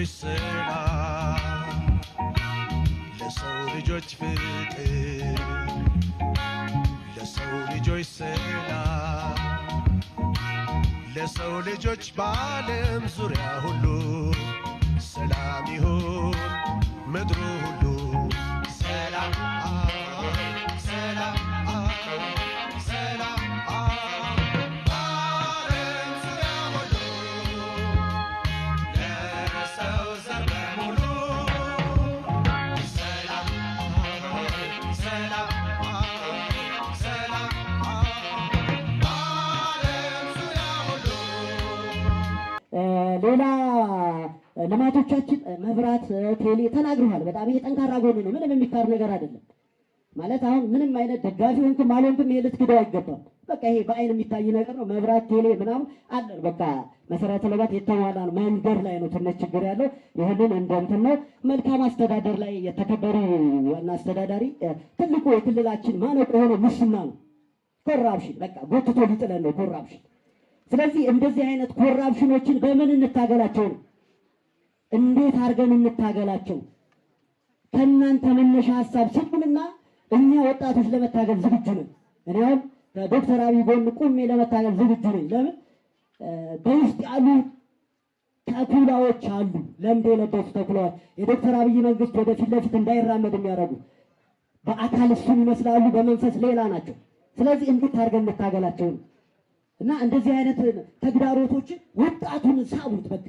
ልጆች ሰላም፣ ለሰው ልጆች ፍቅር፣ ለሰው ልጆች ሰላም፣ ለሰው ልጆች በዓለም ዙሪያ ሁሉ ሰላም ይሁን ምድሩ ሁሉ። ሰላም፣ ሰላም፣ ሰላም በዓለም ዙሪያ ሁሉ ለሰው ዘር በሙሉ። ሰላም፣ ሰላም፣ ሰላም በዓለም ዙሪያ ሁሉ። ሌላ ልማቶቻችን መብራት፣ ቴሌ ተናግረዋል። በጣም ይሄ ጠንካራ ጎን ነው። ምንም የሚካድ ነገር አይደለም። ማለት አሁን ምንም አይነት ደጋፊ ሆንክም አልሆንክም ይሄ ልትክደው አይገባም። በቃ ይሄ በአይን የሚታይ ነገር ነው። መብራት፣ ቴሌ ምናምን አለን። በቃ መሰረተ ልማት የተሟላ ነው። መንገድ ላይ ነው ትንሽ ችግር ያለው። ይህንን እንደ እንትን ነው። መልካም አስተዳደር ላይ የተከበሩ ዋና አስተዳዳሪ፣ ትልቁ የክልላችን ማነቆ የሆነው ሙስና ነው። Corruption በቃ ጎትቶ ሊጥለን ነው corruption። ስለዚህ እንደዚህ አይነት corruption ኖችን በምን እንታገላቸው ነው? እንዴት አድርገን እንታገላቸው? ከእናንተ መነሻ ሀሳብ ስጡንና እኛ ወጣቶች ለመታገል ዝግጁ ነን። እኔ አሁን ከዶክተር አብይ ጎን ቁሜ ለመታገል ዝግጁ ነኝ። ለምን በውስጥ ያሉ ተኩላዎች አሉ፣ ለምድ የለበሱ ተኩላዎች የዶክተር አብይ መንግስት ወደፊት ለፊት እንዳይራመድ የሚያደርጉ፣ በአካል እሱን ይመስላሉ፣ በመንፈስ ሌላ ናቸው። ስለዚህ እንዴት አድርገን እንታገላቸው ነው። እና እንደዚህ አይነት ተግዳሮቶችን ወጣቱን ሳቡት። በቃ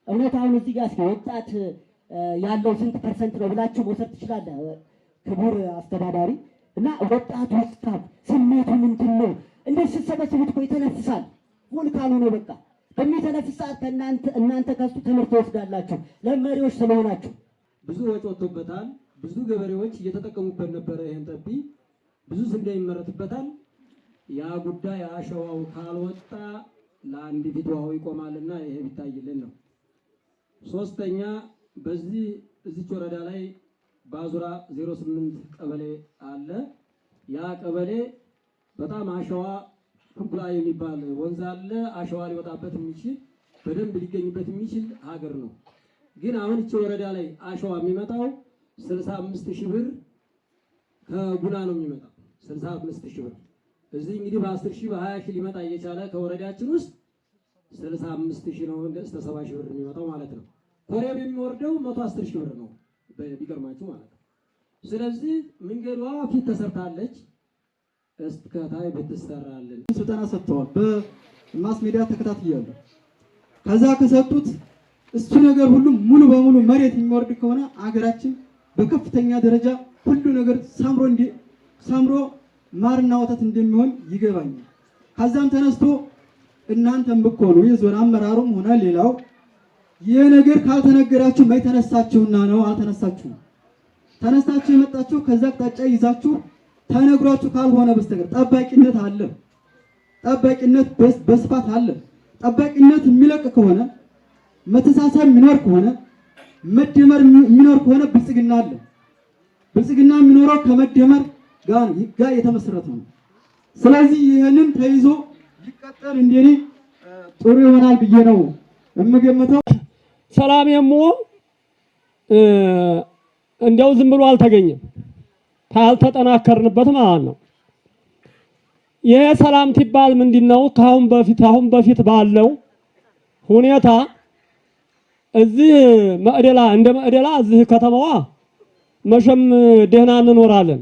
እውነት አሁን እዚህ ጋር እስኪ ወጣት ያለው ስንት percent ነው ብላችሁ መውሰድ ትችላለህ፣ ክቡር አስተዳዳሪ። እና ወጣቱ ሳብ ስሜቱ ምንድን ነው? እንዴት ስትሰበስቡት እኮ ይተነፍሳል። Volcano ነው በቃ። በሚተነፍስ ሰዓት ከእናንተ እናንተ ከሱ ትምህርት ትወስዳላችሁ፣ ለመሪዎች ስለሆናችሁ። ብዙ ወጪ ወጥቶበታል። ብዙ ገበሬዎች እየተጠቀሙበት ነበረ። ይህን ጠቢ ብዙ ስንዴ ይመረትበታል። ያ ጉዳይ አሸዋው ካልወጣ ለአንድ ፊት ውሃው ይቆማልና ይሄ ቢታይልን ነው። ሶስተኛ፣ በዚህ እዚች ወረዳ ላይ ባዙራ 08 ቀበሌ አለ። ያ ቀበሌ በጣም አሸዋ ኩጉላ የሚባል ወንዝ አለ። አሸዋ ሊወጣበት የሚችል፣ በደንብ ሊገኝበት የሚችል ሀገር ነው። ግን አሁን እቺ ወረዳ ላይ አሸዋ የሚመጣው 65 ሺህ ብር ከጉና ነው የሚመጣው፣ 65 ሺህ ብር። እዚህ እንግዲህ በ10 ሺህ፣ በ20 ሺህ ሊመጣ እየቻለ ከወረዳችን ውስጥ 65 ሺህ ነው፣ እስከ 70 ሺህ ብር የሚመጣው ማለት ነው። ኮሬብ የሚወርደው 110 ሺህ ብር ነው ቢገርማችሁ ማለት ነው። ስለዚህ መንገዷ ፊት ተሰርታለች፣ እስከ ታይ ብትሰራልን። ስልጠና ሰጥተዋል። በ mass media ተከታትያለሁ። ከዛ ከሰጡት እሱ ነገር ሁሉ ሙሉ በሙሉ መሬት የሚወርድ ከሆነ አገራችን በከፍተኛ ደረጃ ሁሉ ነገር ሰምሮ እንዲ ሰምሮ ማርና ወተት እንደሚሆን ይገባኛል። ከዛም ተነስቶ እናንተም ብትሆኑ የዞን አመራሩም ሆነ ሌላው ይህ ነገር ካልተነገራችሁ መች ተነሳችሁና ነው? አልተነሳችሁም። ተነስታችሁ የመጣችሁ ከዛ አቅጣጫ ይዛችሁ ተነግሯችሁ ካልሆነ በስተቀር ጠባቂነት አለ። ጠባቂነት በስፋት አለ። ጠባቂነት የሚለቅ ከሆነ፣ መተሳሰብ የሚኖር ከሆነ፣ መደመር የሚኖር ከሆነ ብልጽግና አለ። ብልጽግና የሚኖረው ከመደመር ጋር የተመሰረተ ነው። ስለዚህ ይህንን ተይዞ ሊቀጠል እንደኔ ጥሩ ይሆናል ብዬ ነው የምገምተው። ሰላም የሞ እንዲያው ዝም ብሎ አልተገኘም፣ ካልተጠናከርንበት ማለት ነው። ይሄ ሰላም ሲባል ምንድነው? ከአሁን በፊት አሁን በፊት ባለው ሁኔታ እዚህ መዕደላ እንደ መዕደላ እዚህ ከተማዋ መቼም ደህና እንኖራለን።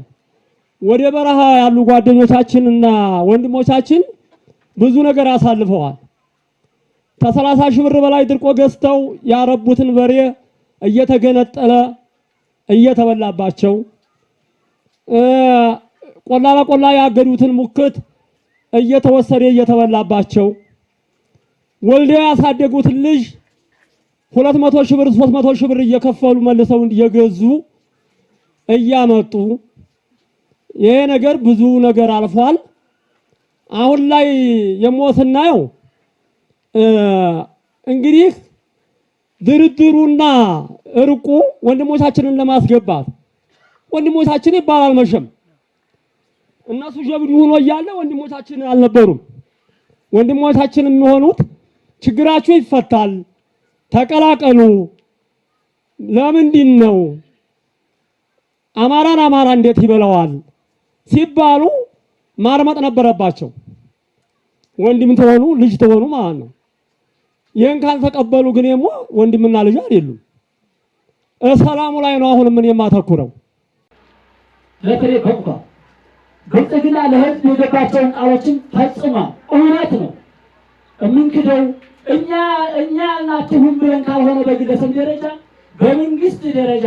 ወደ በረሃ ያሉ ጓደኞቻችንና ወንድሞቻችን ብዙ ነገር አሳልፈዋል። ከ30 ሺህ ብር በላይ ድርቆ ገዝተው ያረቡትን በሬ እየተገነጠለ እየተበላባቸው፣ ቆላ ለቆላ ያገዱትን ሙክት እየተወሰደ እየተበላባቸው፣ ወልደው ያሳደጉትን ልጅ 200 ሺህ ብር፣ 300 ሺህ ብር እየከፈሉ መልሰው እየገዙ እያመጡ ይሄ ነገር ብዙ ነገር አልፏል። አሁን ላይ የሞትናየው እንግዲህ ድርድሩና እርቁ ወንድሞቻችንን ለማስገባት፣ ወንድሞቻችን ይባላል መቼም እነሱ ጀብዱ ሆኖ እያለ ወንድሞቻችን አልነበሩም። ወንድሞቻችን የሚሆኑት ችግራችሁ ይፈታል፣ ተቀላቀሉ። ለምንድን ነው አማራን አማራ እንዴት ይበላዋል ሲባሉ ማርመጥ ነበረባቸው። ወንድም ተሆኑ ልጅ ተሆኑ ማለት ነው። ይህን ካልተቀበሉ ግን ደግሞ ወንድምና ልጅ አይደሉም። ሰላሙ ላይ ነው አሁን ምን የማተኩረው። ለፍሬ በቅቷል። ብልጽግና ለህዝብ የገባቸውን ቃሎችን ፈጽሟል። እውነት ነው። የምንክደው እኛ እኛ ናችሁም ብለን ካልሆነ በግለሰብ ደረጃ በመንግስት ደረጃ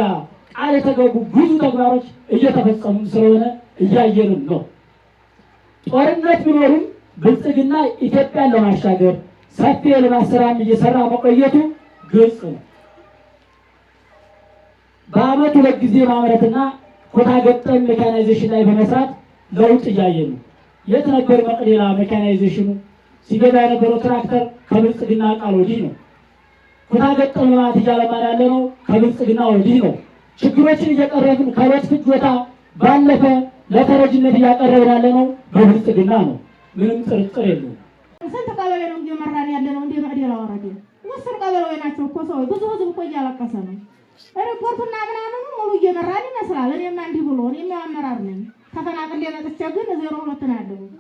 ቃል የተገቡ ብዙ ተግባሮች እየተፈጸሙ ስለሆነ እያየንም ነው። ጦርነት ቢኖርም ብልጽግና ኢትዮጵያን ለማሻገር ሰፊ የልማት ስራም እየሰራ መቆየቱ ግልጽ ነው። በአመት 2 ጊዜ ማምረትና ኮታ ገጠም ሜካናይዜሽን ላይ በመስራት ለውጥ እያየን ነው። የት ነበር መቅደላ ሜካናይዜሽኑ ሲገባ የነበረው ትራክተር ከብልጽግና ቃል ወዲህ ነው። ኮታ ገጠም ልማት እያለማን ያለ ነው ከብልጽግና ወዲህ ነው። ችግሮችን እየቀረፍን ከዕለት ፍጆታ ባለፈ ለተረጅነት እያቀረብን ያለ ነው በብልጽግና ነው። ምንም ጥርጥር የለውም። ስንት ቀበሌ ነው እየመራን ያለ ነው? እንደ መቅደላ ወረዳ ውስን ቀበሌ ናቸው እኮ ሰው ብዙ ህዝብ እኮ እያለቀሰ ነው። ሪፖርቱና ምናምኑ ሙሉ እየመራን ይመስላል። እኔማ እንዲህ ብሎ እኔማ አመራር ነኝ ተፈናቅሌ መጥቼ ግን 02 ነው ያለሁት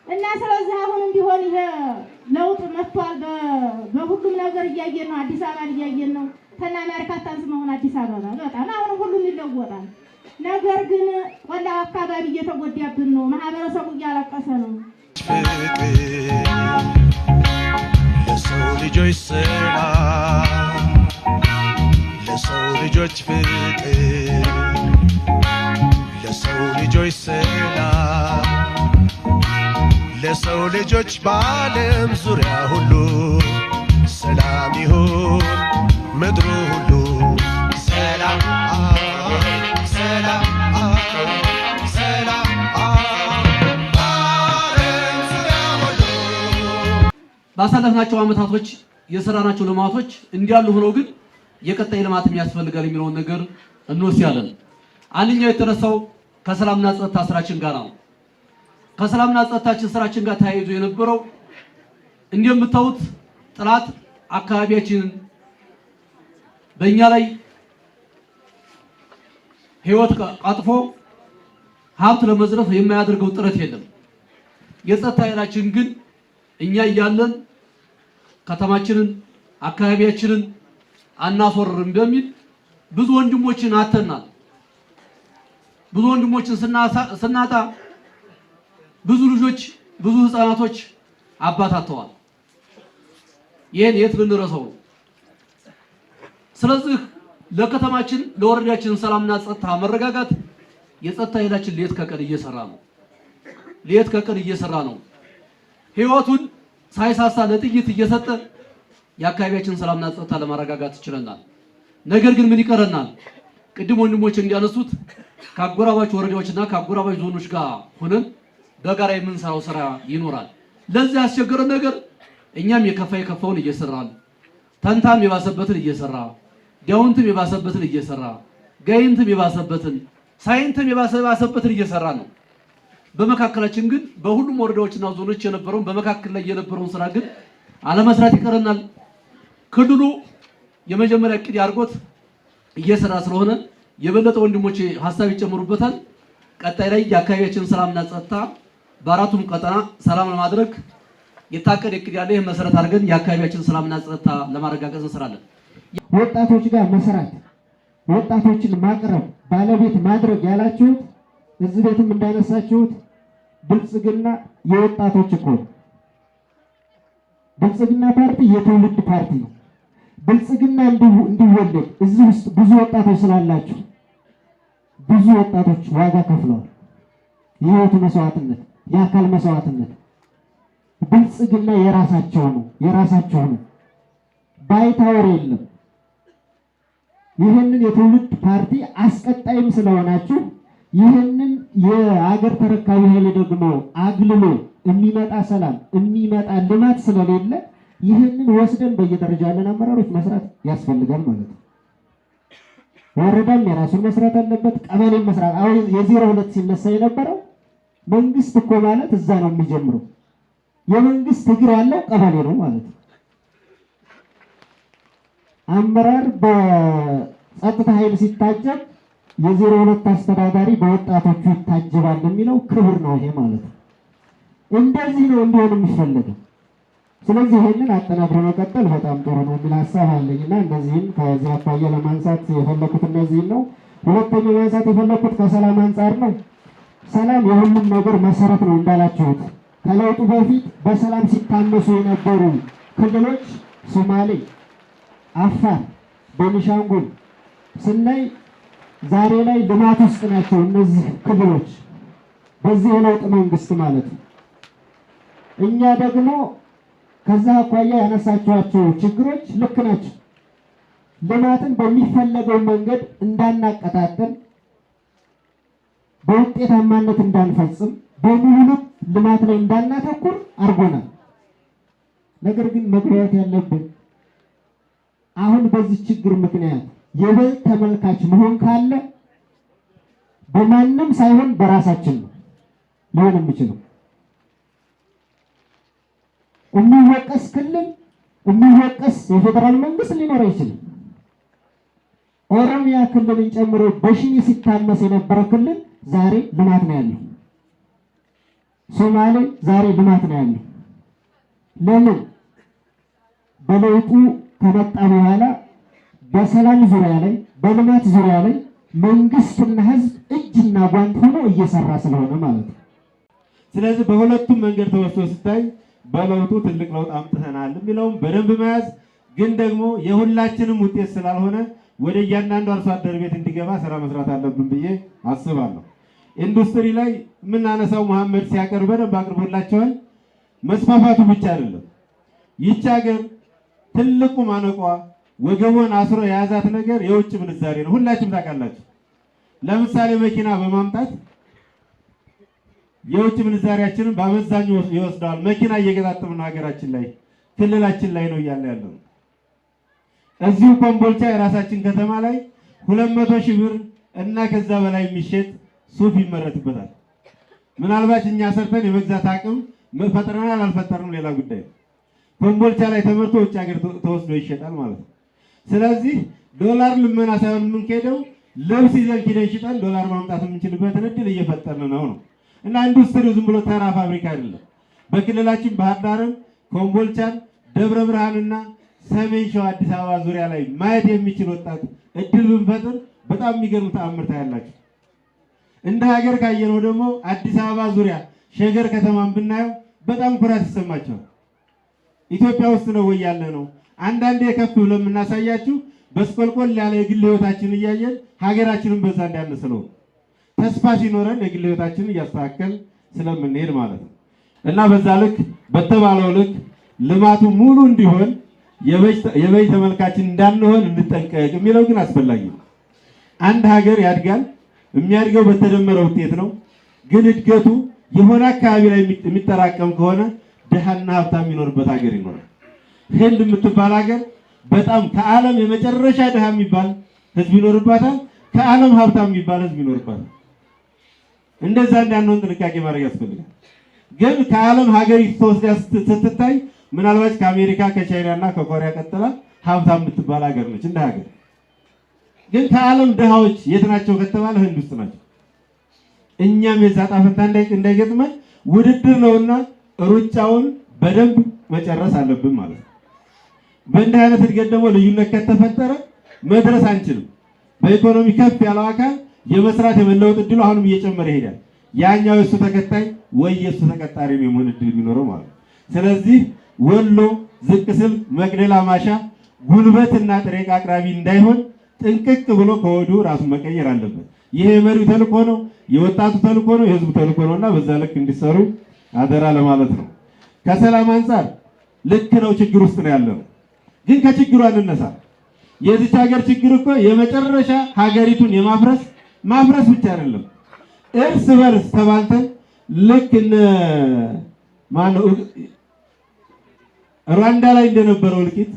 እና ስለዚህ አሁንም ቢሆን ይሄ ለውጥ መጥቷል። በሁሉም ነገር እያየን ነው። አዲስ አበባን እያየን ነው። ተና አሜሪካ ታንስ መሆን አዲስ አበባ በጣም አሁንም ሁሉም ይለወጣል። ነገር ግን ቆላው አካባቢ እየተጎዳብን ነው። ማህበረሰቡ እያለቀሰ ነው። ለሰው ልጆች ሰላም፣ ለሰው ልጆች ፍቅር፣ ለሰው ልጆች ሰላም፣ ለሰው ልጆች በዓለም ዙሪያ ሁሉ ሰላም ይሁን ምድሩ ሁሉ። ሰላም ሰላም ሰላም በዓለም ዙሪያ ሁሉ። ባሳለፍናቸው አመታቶች የሰራናቸው ልማቶች እንዲያሉ ሆኖ ግን የቀጣይ ልማትም ያስፈልጋል የሚለውን ነገር እንወስዳለን። አንደኛው የተነሳው ከሰላምና ጸጥታ ስራችን ጋር ነው። ከሰላምና ጸጥታችን ስራችን ጋር ተያይዞ የነበረው እንደምታዩት ጥላት አካባቢያችንን በእኛ ላይ ህይወት ቀጥፎ ሀብት ለመዝረፍ የማያደርገው ጥረት የለም። የጸጥታ ኃይላችን ግን እኛ እያለን ከተማችንን አካባቢያችንን አናስወርርም በሚል ብዙ ወንድሞችን አተናል። ብዙ ወንድሞችን ስናጣ ብዙ ልጆች ብዙ ህፃናቶች አባት አጥተዋል። ይሄን የት ልንረሳው ነው? ስለዚህ ለከተማችን ለወረዳችን ሰላምና ጸጥታ መረጋጋት የጸጥታ ኃይላችን ሌት ከቀን እየሰራ ነው። ሌት ከቀን እየሰራ ነው። ህይወቱን ሳይሳሳ ለጥይት እየሰጠ የአካባቢያችን ሰላምና ጸጥታ ለማረጋጋት ይችለናል። ነገር ግን ምን ይቀረናል? ቅድም ወንድሞች እንዲያነሱት ከአጎራባች ወረዳዎችና ከአጎራባች ዞኖች ጋር ሆነን በጋራ የምንሰራው ስራ ይኖራል። ለዚህ ያስቸገረን ነገር እኛም የከፋ የከፋውን እየሰራን፣ ተንታም የባሰበትን እየሰራ፣ ዳውንትም የባሰበትን እየሰራ፣ ጋይንትም የባሰበትን፣ ሳይንትም የባሰበትን እየሰራ ነው። በመካከላችን ግን በሁሉም ወረዳዎችና ዞኖች የነበረውን በመካከል ላይ የነበረውን ስራ ግን አለመስራት ይቀረናል። ክልሉ የመጀመሪያ እቅድ አድርጎት እየሰራ ስለሆነ የበለጠ ወንድሞቼ ሀሳብ ይጨምሩበታል። ቀጣይ ላይ የአካባቢያችን ሰላምና ጸጥታ በአራቱም ቀጠና ሰላም ለማድረግ የታቀደ እቅድ ያለ ይህ መሰረት አድርገን የአካባቢያችን ሰላምና ጸጥታ ለማረጋገጥ እንሰራለን። ወጣቶች ጋር መስራት፣ ወጣቶችን ማቅረብ፣ ባለቤት ማድረግ ያላችሁት እዚህ ቤትም እንዳነሳችሁት ብልጽግና የወጣቶች እኮ ነው። ብልጽግና ፓርቲ የትውልድ ፓርቲ ነው። ብልጽግና እንዲወለድ እዚህ ውስጥ ብዙ ወጣቶች ስላላችሁ ብዙ ወጣቶች ዋጋ ከፍለዋል። የህይወቱ መስዋዕትነት፣ የአካል መስዋዕትነት። ብልጽግና የራሳቸው ነው፣ የራሳቸው ነው። ባይታወር የለም። ይህንን የትውልድ ፓርቲ አስቀጣይም ስለሆናችሁ ይህንን የአገር ተረካቢ ኃይል ደግሞ አግልሎ የሚመጣ ሰላም የሚመጣ ልማት ስለሌለ ይህንን ወስደን በየደረጃ ያለን አመራሮች መስራት ያስፈልጋል ማለት ነው። ወረዳም የራሱን መስራት አለበት፣ ቀበሌም መስራት። አሁን የ02 ሲነሳ የነበረው መንግስት እኮ ማለት እዛ ነው የሚጀምረው። የመንግስት እግር ያለው ቀበሌ ነው ማለት ነው። አመራር ጸጥታ ኃይል ሲታጀብ የ02 አስተዳዳሪ በወጣቶቹ ይታጀባል የሚለው ክብር ነው ይሄ ማለት ነው። እንደዚህ ነው እንዲሆን የሚፈለገው። ስለዚህ ይህንን አጠናክሮ መቀጠል በጣም ጥሩ ነው የሚል ሀሳብ አለኝ እና እነዚህም ከዚህ አኳያ ለማንሳት የፈለኩት እነዚህን ነው። ሁለተኛው ማንሳት የፈለኩት ከሰላም አንጻር ነው። ሰላም የሁሉም ነገር መሰረት ነው እንዳላችሁት ከለውጡ በፊት በሰላም ሲታመሱ የነበሩ ክልሎች ሶማሌ፣ አፋር፣ ቤኒሻንጉል ስናይ ዛሬ ላይ ልማት ውስጥ ናቸው እነዚህ ክልሎች በዚህ የለውጥ መንግስት ማለት ነው። እኛ ደግሞ ከዛ አኳያ ያነሳችኋቸው ችግሮች ልክ ናቸው። ልማትን በሚፈለገው መንገድ እንዳናቀጣጥል፣ በውጤታማነት እንዳንፈጽም፣ በሙሉ ልማት ላይ እንዳናተኩር አድርጎናል። ነገር ግን መግባባት ያለብን አሁን በዚህ ችግር ምክንያት የበል ተመልካች መሆን ካለ በማንም ሳይሆን በራሳችን ነው ሊሆን የሚችለው። የሚወቀስ ክልል የሚወቀስ የፌዴራል መንግስት ሊኖር አይችልም። ኦሮሚያ ክልልን ጨምሮ በሽኒ ሲታመስ የነበረ ክልል ዛሬ ልማት ነው ያለው። ሶማሌ ዛሬ ልማት ነው ያለው። ለምን? በለውጡ ከመጣ በኋላ በሰላም ዙሪያ ላይ በልማት ዙሪያ ላይ መንግስትና ህዝብ እጅና ጓንት ሆኖ እየሰራ ስለሆነ ማለት ነው። ስለዚህ በሁለቱም መንገድ ተወስዶ ሲታይ በለውጡ ትልቅ ለውጥ አምጥተናል የሚለውም በደንብ መያዝ ግን ደግሞ የሁላችንም ውጤት ስላልሆነ ወደ እያንዳንዱ አርሶ አደር ቤት እንዲገባ ስራ መስራት አለብን ብዬ አስባለሁ። ኢንዱስትሪ ላይ የምናነሳው መሐመድ ሲያቀርብ በደንብ አቅርቦላቸዋል። መስፋፋቱ ብቻ አይደለም። ይቺ ሀገር ትልቁ ማነቋ ወገቧን አስሮ የያዛት ነገር የውጭ ምንዛሬ ነው። ሁላችሁም ታውቃላችሁ። ለምሳሌ መኪና በማምጣት የውጭ ምንዛሪያችንን በአመዛኙ ይወስደዋል። መኪና እየገጣጠምን ነው ሀገራችን ላይ ክልላችን ላይ ነው እያለ ያለው። እዚሁ ኮምቦልቻ የራሳችን ከተማ ላይ 200,000 ብር እና ከዛ በላይ የሚሸጥ ሱፍ ይመረትበታል። ምናልባት እኛ ሰርተን የመግዛት አቅም ፈጥረናል አልፈጠርንም ሌላ ጉዳይ ነው። ኮምቦልቻ ላይ ተመርቶ ውጭ ሀገር ተወስዶ ይሸጣል ማለት ነው። ስለዚህ ዶላር ልመና ሳይሆን የምንሄደው ልብስ ይዘን ኪደን ሽጠን ዶላር ማምጣት የምንችልበትን እድል እየፈጠርን ነው ነው እና ኢንዱስትሪው ዝም ብሎ ተራ ፋብሪካ አይደለም። በክልላችን ባህር ዳርን፣ ኮምቦልቻን፣ ደብረ ብርሃንና ሰሜን ሸዋ አዲስ አበባ ዙሪያ ላይ ማየት የሚችል ወጣት እድል ብንፈጥር በጣም የሚገርም ተአምር ታያላችሁ። እንደ ሀገር ካየነው ደግሞ አዲስ አበባ ዙሪያ ሸገር ከተማን ብናየው በጣም ኩራት ይሰማቸዋል። ኢትዮጵያ ውስጥ ነው ወይ ያለ ነው? አንዳንዴ ከፍ ብለን የምናሳያችሁ በስቆልቆል ያለ የግል ህይወታችን እያየን ሀገራችንን በዛ እንዳንስለው ተስፋ ሲኖረን የግል ህይወታችንን እያስተካከል ስለምንሄድ ማለት ነው። እና በዛ ልክ በተባለው ልክ ልማቱ ሙሉ እንዲሆን የበይ ተመልካችን እንዳንሆን እንጠንቀቅ የሚለው ግን አስፈላጊ ነው። አንድ ሀገር ያድጋል። የሚያድገው በተደመረ ውጤት ነው። ግን እድገቱ የሆነ አካባቢ ላይ የሚጠራቀም ከሆነ ድሃና ሀብታም የሚኖርበት ሀገር ይኖራል። ህንድ የምትባል ሀገር በጣም ከዓለም የመጨረሻ ድሃ የሚባል ህዝብ ይኖርባታል። ከዓለም ሀብታም የሚባል ህዝብ ይኖርባታል። እንደዛ እንዳንሆን ጥንቃቄ ማድረግ ያስፈልጋል። ግን ከዓለም ሀገር ተወስዳ ስትታይ ምናልባት ከአሜሪካ ከቻይና እና ከኮሪያ ቀጥላ ሀብታም የምትባል ሀገር ነች እንደ ሀገር። ግን ከዓለም ድሃዎች የት ናቸው ከተባለ ህንድ ውስጥ ናቸው። እኛም የዛ ዕጣ ፈንታ እንዳይገጥመን ውድድር ነውና ሩጫውን በደንብ መጨረስ አለብን ማለት ነው። በእንዲህ አይነት እድገት ደግሞ ልዩነት ከተፈጠረ መድረስ አንችልም። በኢኮኖሚ ከፍ ያለው አካል የመስራት የመለወጥ እድሉ አሁንም እየጨመረ ይሄዳል። ያኛው የእሱ ተከታይ ወይ የእሱ ተቀጣሪ የመሆን እድል የሚኖረው ማለት ነው። ስለዚህ ወሎ ዝቅ ስል መቅደላ ማሻ ጉልበትና ጥሬ ዕቃ አቅራቢ እንዳይሆን ጥንቅቅ ብሎ ከወዲሁ ራሱን መቀየር አለበት። ይሄ የመሪው ተልእኮ ነው፣ የወጣቱ ተልእኮ ነው፣ የህዝቡ ተልእኮ ነውና በዛ ልክ እንዲሰሩ አደራ ለማለት ነው። ከሰላም አንጻር ልክ ነው፣ ችግር ውስጥ ነው ያለነው። ግን ከችግሩ አንነሳ። የዚች ሀገር ችግር እኮ የመጨረሻ ሀገሪቱን የማፍረስ ማፍረስ ብቻ አይደለም፣ እርስ በርስ ተባልተን ልክ እነ ማነው ሩዋንዳ ላይ እንደነበረው እልቂት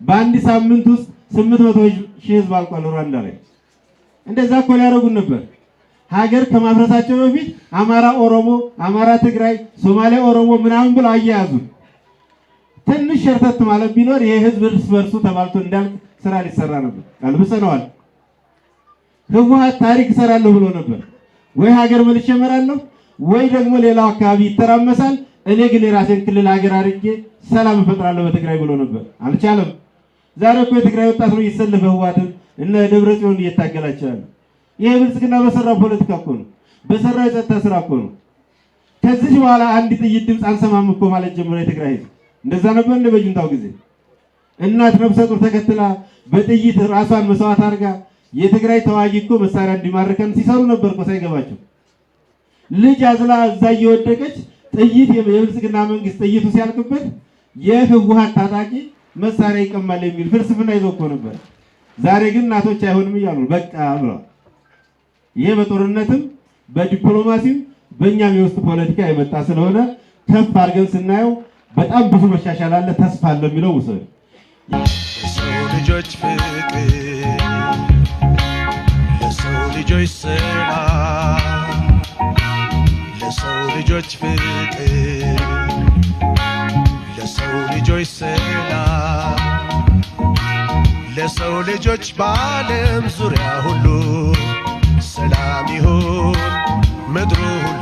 በአንድ ሳምንት ውስጥ 800,000 ህዝብ አልቋል። ሩዋንዳ ላይ እንደዛ እኮ ሊያደርጉን ነበር። ሀገር ከማፍረሳቸው በፊት አማራ ኦሮሞ፣ አማራ ትግራይ፣ ሶማሌ ኦሮሞ ምናምን ብለው አያያዙን። ትንሽ ሸርተት ማለት ቢኖር ይሄ ህዝብ እርስ በርሱ ተባልቶ እንዳልቅ ስራ ሊሰራ ነበር። ቀልብሰነዋል። ህወሓት ታሪክ እሰራለሁ ብሎ ነበር። ወይ ሀገር መልሼ እመራለሁ ወይ ደግሞ ሌላው አካባቢ ይተራመሳል፣ እኔ ግን የራሴን ክልል ሀገር አድርጌ ሰላም እፈጥራለሁ በትግራይ ብሎ ነበር። አልቻለም። ዛሬ እኮ የትግራይ ወጣት ነው እየተሰለፈ ህወሓትን እነ ደብረ ጽዮን እየታገላቸው ያለ። ይሄ ብልጽግና በሰራው ፖለቲካ እኮ ነው፣ በሰራው የጸጥታ ስራ እኮ ነው። ከዚህ በኋላ አንድ ጥይት ድምፅ አንሰማም እኮ ማለት ጀምሮ የትግራይ ህዝብ እንደዛ ነበር እንደ በጁንታው ጊዜ እናት ነፍሰ ጡር ተከትላ በጥይት ራሷን መስዋዕት አድርጋ የትግራይ ተዋጊ እኮ መሳሪያ እንዲማርከን ሲሰሩ ነበር እኮ ሳይገባቸው። ልጅ አዝላ እዛ እየወደቀች ጥይት የብልጽግና መንግስት ጥይቱ ሲያልቅበት የህወሓት ታጣቂ መሳሪያ ይቀማል የሚል ፍልስፍና ይዞ እኮ ነበር። ዛሬ ግን እናቶች አይሆንም እያሉ በቃ ብለዋል። ይሄ በጦርነትም በዲፕሎማሲም በእኛም የውስጥ ፖለቲካ የመጣ ስለሆነ ከፍ አድርገን ስናየው በጣም ብዙ መሻሻል አለ፣ ተስፋ አለ የሚለው ውሰዱ። ለሰው ልጆች ፍቅር፣ ለሰው ልጆች ሰላም፣ ለሰው ልጆች ፍቅር፣ ለሰው ልጆች ሰላም፣ ለሰው ልጆች በዓለም ዙሪያ ሁሉ ሰላም ይሁን ምድሩ ሁሉ።